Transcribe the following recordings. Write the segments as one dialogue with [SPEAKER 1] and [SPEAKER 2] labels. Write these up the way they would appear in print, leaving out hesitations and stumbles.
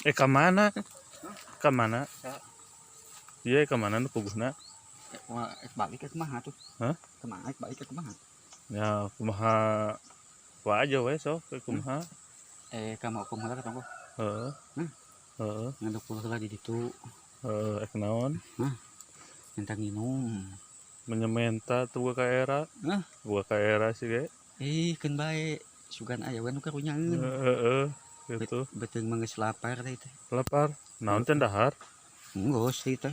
[SPEAKER 1] Ka mana? Ka mana? Iya, ka mana nu puguhna?
[SPEAKER 2] Wah, balik ke kumaha tuh?
[SPEAKER 1] Hah?
[SPEAKER 2] Kumaha balik ke kumaha?
[SPEAKER 1] Ya, kumaha wa aja we sok kumaha.
[SPEAKER 2] Ka mau kumaha ka tonggoh?
[SPEAKER 1] Heeh.
[SPEAKER 2] Hah?
[SPEAKER 1] Heeh.
[SPEAKER 2] Ngaduk heula di ditu.
[SPEAKER 1] Heeh, ek naon?
[SPEAKER 2] Hah? Minta nginum.
[SPEAKER 1] Menyementa tuh ka era.
[SPEAKER 2] Hah?
[SPEAKER 1] Gua ka era sih ge.
[SPEAKER 2] Ih, keun bae. Sugan aya we nu karunyaeun.
[SPEAKER 1] Heeh, gitu.
[SPEAKER 2] Beuteung mah geus lapar teh teh.
[SPEAKER 1] Lapar. Naon teh dahar?
[SPEAKER 2] Geus sih teh.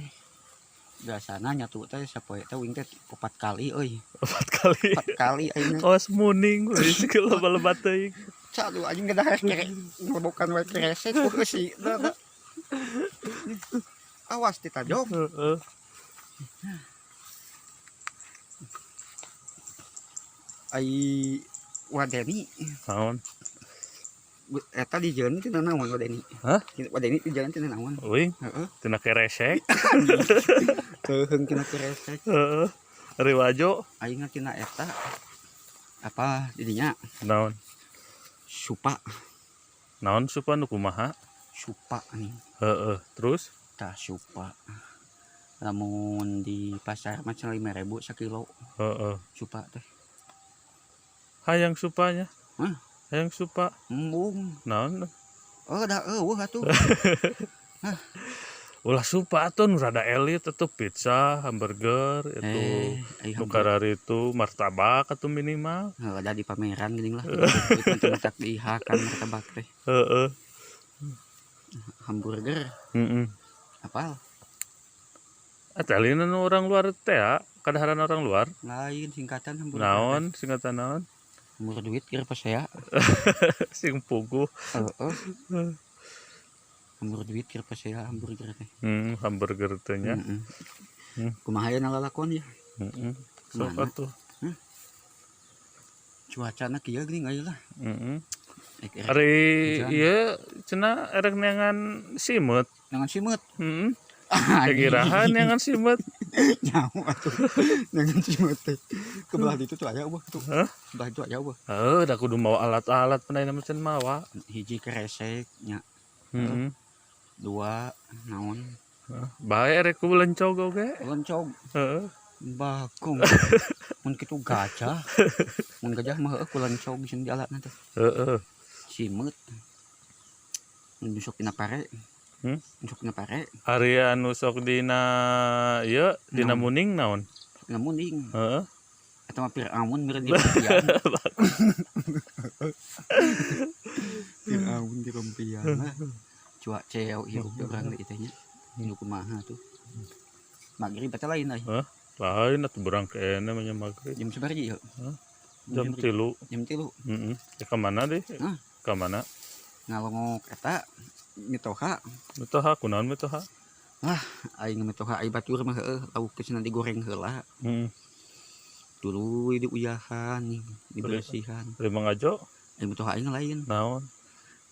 [SPEAKER 2] Biasana nyatu teh sapoe teh uing teh 4 kali euy.
[SPEAKER 1] 4 kali.
[SPEAKER 2] 4 kali aing.
[SPEAKER 1] Kawas muning we loba-loba teuing.
[SPEAKER 2] Cadu anjing dahar kere ngelebokan we keresek ku eusi. Awas ti tajog.
[SPEAKER 1] Heeh.
[SPEAKER 2] Ai Wadeni.
[SPEAKER 1] Naon?
[SPEAKER 2] Eta di jalan tina naon Wadeni?
[SPEAKER 1] Hah?
[SPEAKER 2] Wadeni di jalan tina naon?
[SPEAKER 1] Uing?
[SPEAKER 2] Heeh.
[SPEAKER 1] Tina keresek.
[SPEAKER 2] Keuheung tina keresek.
[SPEAKER 1] Heeh. Ari wajo.
[SPEAKER 2] Aing tina eta apa didinya?
[SPEAKER 1] Naon?
[SPEAKER 2] Supa.
[SPEAKER 1] Naon supa nu kumaha?
[SPEAKER 2] Supa nih.
[SPEAKER 1] Heeh, terus?
[SPEAKER 2] Tah supa. Lamun di pasar mah 5.000 sakilo.
[SPEAKER 1] Heeh.
[SPEAKER 2] Supa teh.
[SPEAKER 1] Hayang supanya.
[SPEAKER 2] Hah?
[SPEAKER 1] Hayang supa.
[SPEAKER 2] Embung.
[SPEAKER 1] Naon?
[SPEAKER 2] Oh, da eueuh atuh.
[SPEAKER 1] Hah. Ulah supa atuh nu rada elit atuh pizza, hamburger itu. Nu karari itu martabak atuh minimal.
[SPEAKER 2] Heuh, da di pameran geuning lah. Itu tak dihakan martabak teh.
[SPEAKER 1] Heeh.
[SPEAKER 2] Hamburger.
[SPEAKER 1] Heeh.
[SPEAKER 2] Apal?
[SPEAKER 1] Atuh lain nu orang luar teh ya, kadaharan orang luar.
[SPEAKER 2] Lain singkatan hamburger.
[SPEAKER 1] Naon singkatan naon?
[SPEAKER 2] Murah duit kira pas saya.
[SPEAKER 1] Sing puguh.
[SPEAKER 2] Heeh. Hamburger duit kira pas saya hamburger teh.
[SPEAKER 1] Hamburger teh nya.
[SPEAKER 2] Heeh. Kumaha aya lalakon ya?
[SPEAKER 1] Heeh. Sok atuh.
[SPEAKER 2] Hah? Cuacana kieu geuning aya lah.
[SPEAKER 1] Heeh. Ari ieu cenah erek neangan simeut.
[SPEAKER 2] Neangan simeut.
[SPEAKER 1] Heeh. Kirahan neangan simeut.
[SPEAKER 2] Nyaho atuh. Neangan simeut teh. Ke belah ditu tuh aya eueuh tuh.
[SPEAKER 1] Hah?
[SPEAKER 2] Belah itu aya eueuh.
[SPEAKER 1] Heuh, da kudu mawa alat-alat penaina mah can mawa.
[SPEAKER 2] Hiji keresek nya.
[SPEAKER 1] Heeh.
[SPEAKER 2] Dua naon?
[SPEAKER 1] Bae erek ku lencog oge.
[SPEAKER 2] Lencog.
[SPEAKER 1] Heeh.
[SPEAKER 2] Bagong. Mun kitu gajah. Mun gajah mah heueuh ku lencog sieun dialatna teh.
[SPEAKER 1] Heeh.
[SPEAKER 2] Simeut. Mun sok dina pare.
[SPEAKER 1] Hmm?
[SPEAKER 2] Sok dina pare.
[SPEAKER 1] Ari anu sok dina ieu dina muning naon?
[SPEAKER 2] Dina muning.
[SPEAKER 1] Heeh.
[SPEAKER 2] Eta mah Firaun meureun di rompian. Firaun di rompian lah. Cuak ceo hirup urang deui teh nya. Nu kumaha tuh? Magrib eta lain euy.
[SPEAKER 1] Hah? Lain atuh berang keneh mah nya magrib.
[SPEAKER 2] Jam sabaraha ieu?
[SPEAKER 1] Hah? Jam 3.
[SPEAKER 2] Jam 3.
[SPEAKER 1] Heeh. Ya ka mana deh?
[SPEAKER 2] Hah?
[SPEAKER 1] Ka mana?
[SPEAKER 2] Ngalongok eta mitoha.
[SPEAKER 1] Mitoha kunaon mitoha?
[SPEAKER 2] Wah, aing mitoha ai batur mah heueuh lauk geus digoreng heula.
[SPEAKER 1] Heeh.
[SPEAKER 2] Tuluy diuyahan dibersihan.
[SPEAKER 1] Ari mangajo?
[SPEAKER 2] Ai mitoha aing lain.
[SPEAKER 1] Naon?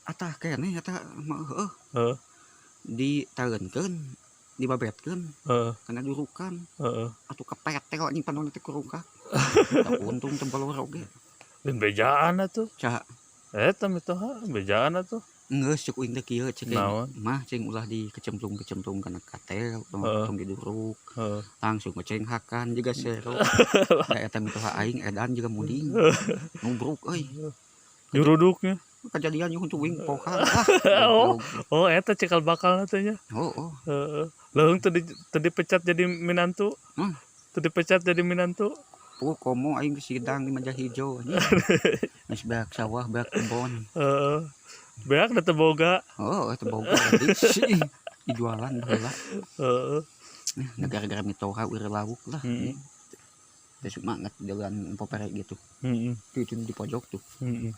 [SPEAKER 2] Atah keneh eta mah heueuh.
[SPEAKER 1] Heeh.
[SPEAKER 2] Ditaeunkeun, dibabetkeun.
[SPEAKER 1] Heeh.
[SPEAKER 2] Kana durukan.
[SPEAKER 1] Heeh.
[SPEAKER 2] Atuh kepetel anjing panonna teh kurungkak. Da untung teu bolor oge.
[SPEAKER 1] Lain bejaan atuh.
[SPEAKER 2] Saha?
[SPEAKER 1] Eta mitoha bejaan atuh.
[SPEAKER 2] Geus ceuk uing teh kieu ceuk mah cing ulah dikecemplung-kecemplung kana katel tong diduruk.
[SPEAKER 1] Heeh.
[SPEAKER 2] Langsung ngecenghakan jiga sero. Da eta mitoha aing edan jiga munding. Nubruk euy.
[SPEAKER 1] Juruduknya.
[SPEAKER 2] Kejadian nyuhun cuing poha.
[SPEAKER 1] Oh, oh eta cikal bakalna teh nya.
[SPEAKER 2] Heeh.
[SPEAKER 1] Heeh. Leuheung teu dipecat jadi minantu.
[SPEAKER 2] Hah?
[SPEAKER 1] Teu dipecat jadi minantu.
[SPEAKER 2] Puh komo aing sidang di meja hijau anjing. Geus beak sawah, beak kebon.
[SPEAKER 1] Heeh. Beak da teu boga.
[SPEAKER 2] Oh, teu boga dijualan baheula.
[SPEAKER 1] Heeh.
[SPEAKER 2] Nah, gara-gara mitoha uir lauk lah.
[SPEAKER 1] Heeh.
[SPEAKER 2] Teh semangat jalan popere gitu.
[SPEAKER 1] Heeh.
[SPEAKER 2] Itu di pojok tuh.
[SPEAKER 1] Heeh.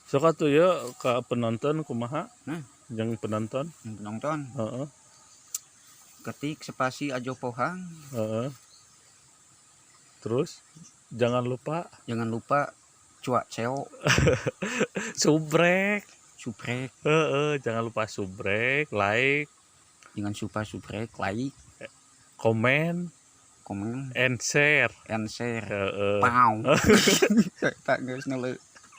[SPEAKER 1] Sok atuh ya ka penonton kumaha?
[SPEAKER 2] Hah?
[SPEAKER 1] Jeung penonton?
[SPEAKER 2] Jeung penonton.
[SPEAKER 1] Heeh.
[SPEAKER 2] Ketik spasi Ajo Pohang.
[SPEAKER 1] Heeh. Terus jangan lupa,
[SPEAKER 2] jangan lupa cuak ceo.
[SPEAKER 1] Subrek.
[SPEAKER 2] Subrek.
[SPEAKER 1] Heeh, jangan lupa subrek, like.
[SPEAKER 2] Jangan lupa subrek, like,
[SPEAKER 1] komen,
[SPEAKER 2] komen,
[SPEAKER 1] and share.
[SPEAKER 2] And share.
[SPEAKER 1] Heeh.
[SPEAKER 2] Pau. Tak geus neuleu.